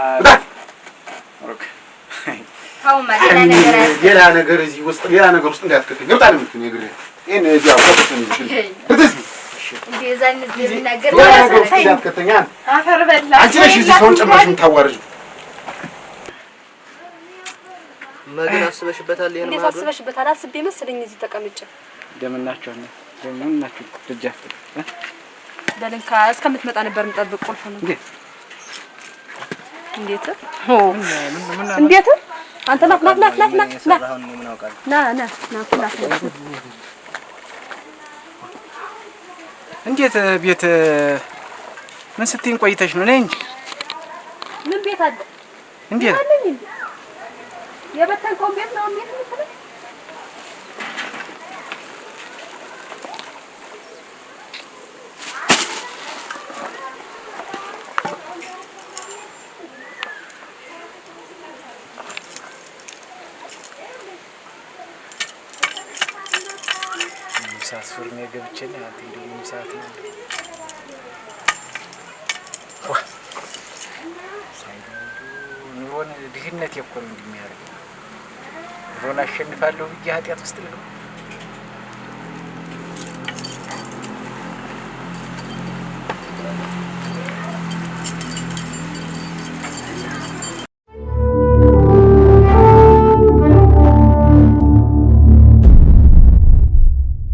Speaker 8: ሌላ ነገር እዚህ ውስጥ ሌላ ነገር ውስጥ እንዳያትከተኝ ገብታ ነው የምትሆኝ እግርህ ይሄን እዚህ አውጥተህ እንዳትከተኝ
Speaker 4: አፈር በላ
Speaker 8: አንቺ ነሽ እዚህ ሰውን ጨምረሽ የምታዋርጂው።
Speaker 1: ግን አስበሽበታል? ይሄን
Speaker 2: እንዴት አስበሽበታል? አስቤ መሰለኝ እዚህ ተቀምጬ።
Speaker 6: እንደምን ናችሁ? እንደምን ናችሁ? ደጃፍ
Speaker 2: በልንካ እስከምትመጣ ነበር የምጠብቅ። ቁልፍ ነው እንዴት እንዴት እንዴት አንተ ና ና ና ና ና ና ና ና
Speaker 6: እንዴት ቤት ምን ስትይኝ ቆይተሽ ነው? ነይ እንጂ
Speaker 2: ምን ቤት አለ?
Speaker 6: እንዴት
Speaker 2: የበተንከውን ቤት ነው እንዴት የምትለኝ?
Speaker 6: ሰዓት ሱርሜ ገብቼ ነው አንተ እንደው ምን ሰዓት ነው? ኑሮን ድህነት እኮ ነው እንደሚያደርገው። ኑሮን አሸንፋለሁ ብዬ ኃጢአት ውስጥ ልግባ።